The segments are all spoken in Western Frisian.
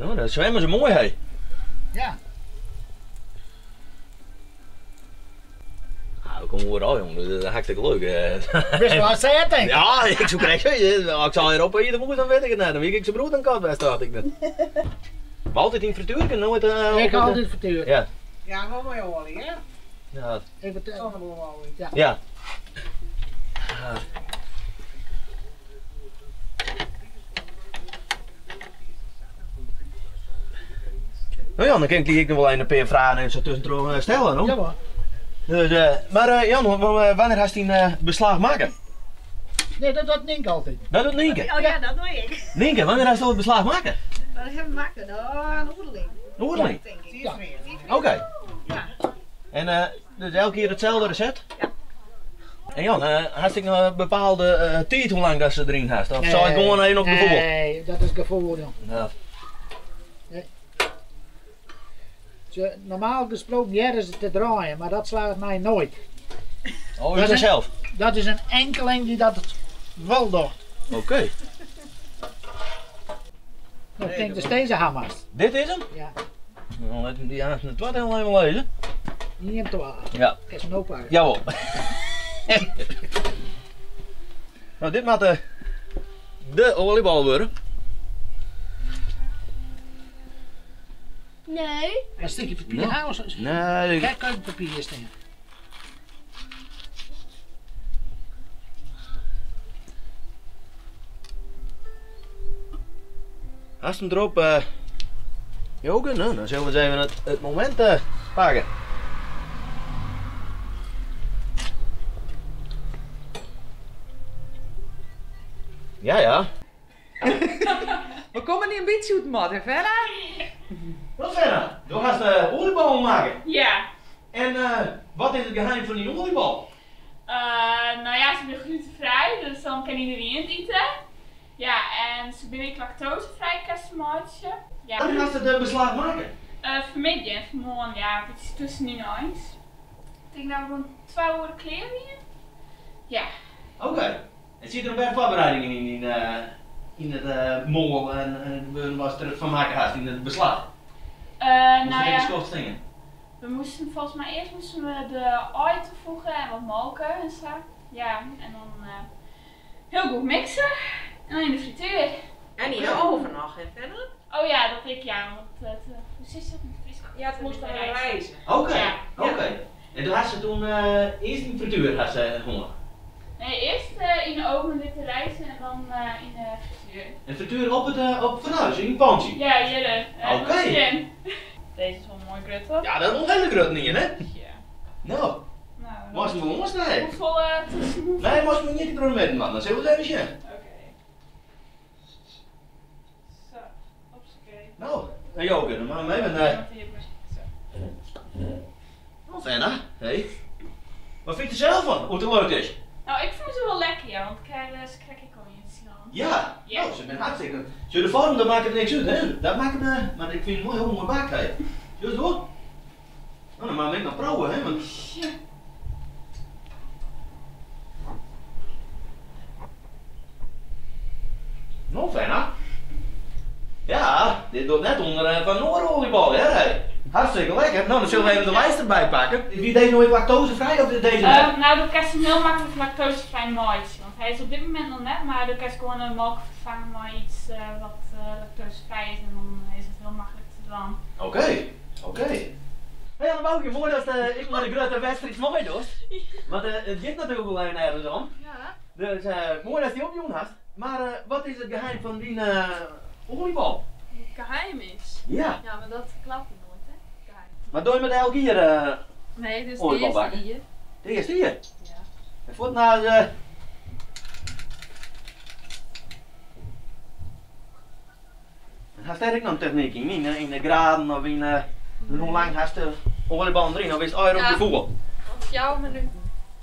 No, dan swimmen se moai, hé. Ja. Ah, we komme oeral, jong. Dat is hartstikke leuk. Wist wol wat sêd, tink ik. Ja, ik soe krekt sizze, as ik sa hjir op ite moast, dan wit ik it net. Dan wie ik sa beroerd in kat west, tocht ik. Mar altyd yn frituerke, noait... Ik altyd frituer. Ja. Ja, wol mei oalje, hè? Ja. Sonnebloemoalje. Ja. Ja. No Jan, dan kin ik dy ek noch wol even in pear fragen even sa tuskentroch eh, stelle, no? Jawol. Dus, eh, mar eh, Jan, wannear hast dyn beslach makke? Nee, dat docht Nynke altyd. Dat docht Nynke? Oh ja, dat doe ik. Nynke, wannear hast it beslach makke? Dat ha ik makke? Oh, in oere lyn. In oere lyn? Tink ik. Ja. Oké. Ja. En dus elke kear itselde resept? Ja. En Jan, hast ek noch in bepaalde tiid hoe lang datst se deryn hast? Of sei it gewoan even op gefoel? Nee, dat is gefoel, jong. Ja. Nee. Normaal gesproken hearre se te draaien, mar dat slagget my noait. Oh, út dysels? Dat is in enkeling dy't dat wol docht. Oké. No, ik tink datst dizze ha moatst. Dit is 'm? Ja. Dan lit ik dy aanst de twadde al even lizzen. Ien, twa. Ja. Kinst 'm no pakke. Jawol. No, dit moat de oaljebal wurde. Nee. In stikje papier ha of Nee. Kijk, keukenpapier stean. Hast 'm derop, Joke? No, dan sille we ris even it momint pakke. Ja, ja. We komme dy in bytsje út mat, hè Fenna? No Fenna, do hast oaljebollen makke. Ja. En wat is it geheim fan dyn oaljebol? No ja, se binne glutenvrij, dus dan kin iederien it ite. Ja, en se binne ek laktosefrij kinst se meitsje. Ja. Wannear hast it beslach makke? Fanmiddei en fanmoarn, ja, in bytsje tuskenyn eins. Ik tink dat we rûn twa oere klear wiene. Ja. Oké. En siet der noch wer foarbereidingen yn yn it moal en gebeuren watst der fan makke hast yn it beslach? No ja. ja, we moasten folgens my earst moasten we de aai toevoegen en wat molke en sa. Ja, en dan hiel goed mikse en dan yn de frituer. En yn de oven noch, hè Fenna? Oh ja, dat ek ja, want it, hoe sizze se dat yn it Frysk? Ja, it moast noch rijze. Oké, oké. En doe hast se toen earst yn de frituer hast se hân? Nee, earst yn de oven litte rijzen en dan yn de frituer. En frituer op it op it fornuis, yn it pantsje? Ja, hjirre. Oké. Dizze is wol moai grut, toch? Ja, dat is wol in hiele grutte ien, hè? Ja. No, meist 'm wol oansnije. Hoefolle tusken hoefolle? Nee, meist 'm net troch de midden dwaan, dan sille we ris even sjen. Oké. Zo, hopsakee. No, Joke, dan moatte we even. No Fenna, hé. Wat fynst der sels fan, hoe't it lukt is? No, ik fûn se wol lekker, ja, want ik ha se krekt ek al ien hân. Ja, no, se binne hartstikke. Sjoch, de foarm, dat makket niks út, hè. Dat makket, mar ik fyn it wol hiel moai bakt, hé. Sjochst wol? No, dan moatte we ek noch proeven, hè, want. Ja. No Fenna. Ja, dit docht net ûnder fan in oare oaljebal, hear hé. Hartstikke lekker. No, dan sille we even de lijst derby pakken. Wie dizze no ek laktosefrij of is dizze net? No, do kinst him hiel maklik laktosefrij meitsje, want hy is op dit momint noch net, mar do kinst gewoan de molke ferfange mei iets wat laktosefrij is en dan is it hiel maklik te dwaan. Oké, oké. Hey Anne-Boukje, moai datst ek mei de grutte wedstriid meidochst. Want it giet natuerlik wol even ergens om. Ja. Dus moai datst dy opjûn hast. Mar wat is it geheim fan dyn oaljebal? It geheim is? Ja. Ja, mar dat ferklap ik noait, hè. Geheim. Mar doch je met elk jier Nee, dit is de oaljebal earste bakken? jier. De earste jier? Ja. En fuort nei de. Hast dêr ek noch in technyk yn? Yn de graden of yn hoe lang hast de oaljeballen deryn? Of is it allegear op Ja. gefoel? Fjouwer minuten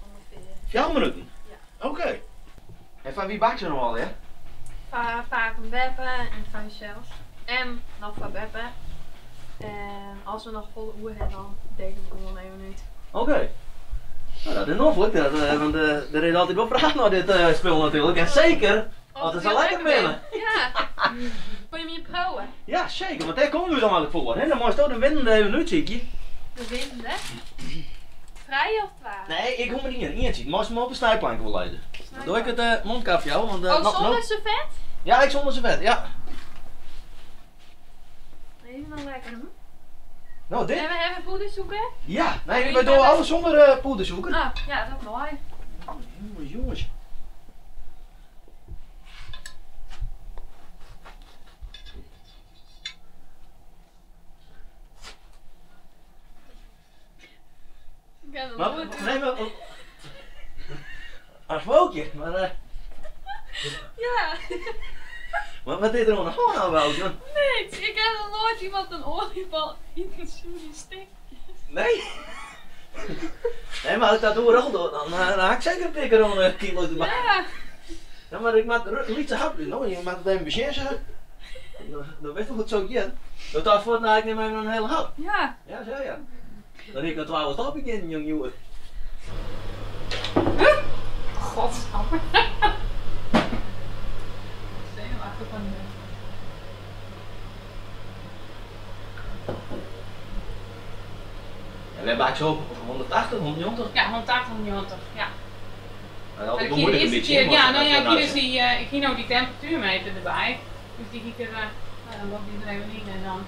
ûngefear. Fjouwer minuten? Ja. Oké. En foar wie bakst se no allegear? Foar pake en beppe en foar ússels. En noch foar beppe. En as we noch folle oer ha, dan diele we gewoan even út. Oké. No, dat is noflik, want der is altyd wol fraach nei dit spul natuerlik. En seker as it sa lekker binne. Ja. Kom je me proeven? Ja, zeker, want daar komen we dan eigenlijk voor. Hè? Dan moest je de winnende even uitzoeken. De winnende? Vrij of twa? Nee, ik hoef er niet in. Eentje. Moest hem op de snijplank wel leiden. Dan doe ik het mondkapje al. Want, Oh, zonder servet? Ja, ik zonder servet, ja. Even nog lekker, hè? Nou, dit? En we hebben poedersuiker? Ja, nee, wij doen alles zonder poedersuiker. Ah, ja, dat is mooi. Jongens, jongens. Ik heb het Maar, nooit. nee, maar... Een spookje, maar... Ja. Maar wat deed er nog gewoon aan wel? Niks. Ik heb nog nooit iemand een oliebal in een stick. Nee? Nee, maar als ik dat doe, dan, dan had ik zeker een pikker om een kilo te maken. Ja. Ja, maar ik maak een lietse hap. Nou, je maakt het even bescheiden. Dan weet je hoe het zo gaat. Dat daar voor nou, ik neem even een hele hap. Ja. Ja, zo ja. Dan heb ik nog 12 stapjes in, jong jongen. Godsamme. Zenuwachtig van de. Ja, wij maken zo 180, 190. Ja, 180, 190, ja. Nou, dat Maar is ik moeilijk een de eerste beetje. keer, ja, nou ja, ik hier dus die, ik hier nou die temperatuurmeter erbij. Dus die ik er, nou, dan loopt die er even in en dan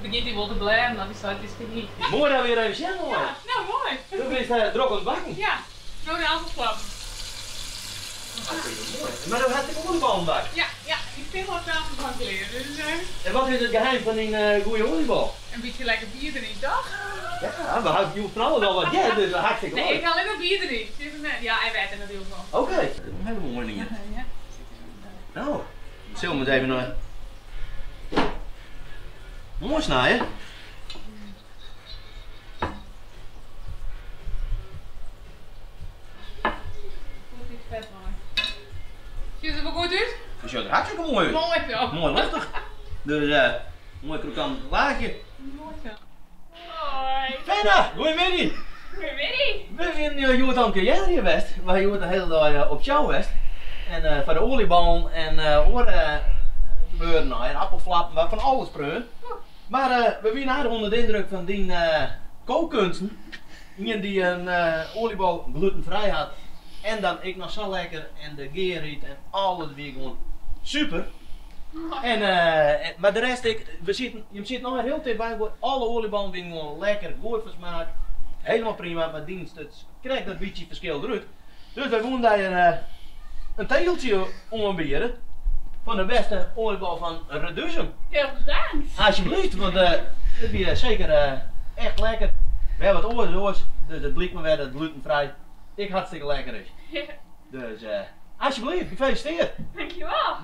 begint hij wel te blaren, dan is dat is het niet. Mooi dat weer even zien, hoor. Ja, nou mooi. Toen is het druk aan het bakken. Ja, nou de appelflap. Hartstikke mooi. Maar dan had ik oliebal bak. Ja, ja, ik vind wel zelf van kleren. Dus, En wat is het geheim van een goede oliebal? een beetje lekker bier erin, toch? Ja, we hadden je vrouwen wel wat ja, dus hartstikke Nee, mooi. ik haal alleen maar bier erin. Ja, en water natuurlijk wel. Oké, okay. Helemaal mooi niet. Ja. Nou, zullen we eens even nog mooi snijden. Goed, iets vet mooi. Ziet het er wel goed uit? Dat ziet er hartstikke mooi uit. Mooi zo. Mooi luchtig. Dus mooi krokant laagje. Mooi zo. Hoi. Fenna, goeiemiddag. Goeiemiddag. We zijn uh, aan het hier best. We zijn de hele dag op jou best. En van de oliebal en oren gebeuren en appelflappen, van alles preun. Maar we zijn aardig onder de indruk van die kookkunsten. Iemand die een oliebal glutenvrij had. En dan ik nog zo lekker en de geerriet en alles weer gewoon super. En, maar de rest, je zit nog heel tijd bij, alle olieballen zijn gewoon lekker, goed van smaak. Helemaal prima, maar dienst, het krijgt dat beetje verschil eruit. Dus wij wonen daar een tegeltje omberen van de beste oliebal van Reduzum. Heel bedankt. Alsjeblieft, want het is zeker echt lekker. We hebben het oors, dus het blijkt maar weer dat het glutenvrij ik hartstikke lekker is. Ja. Dus alsjeblieft, gefeliciteerd. Dankjewel.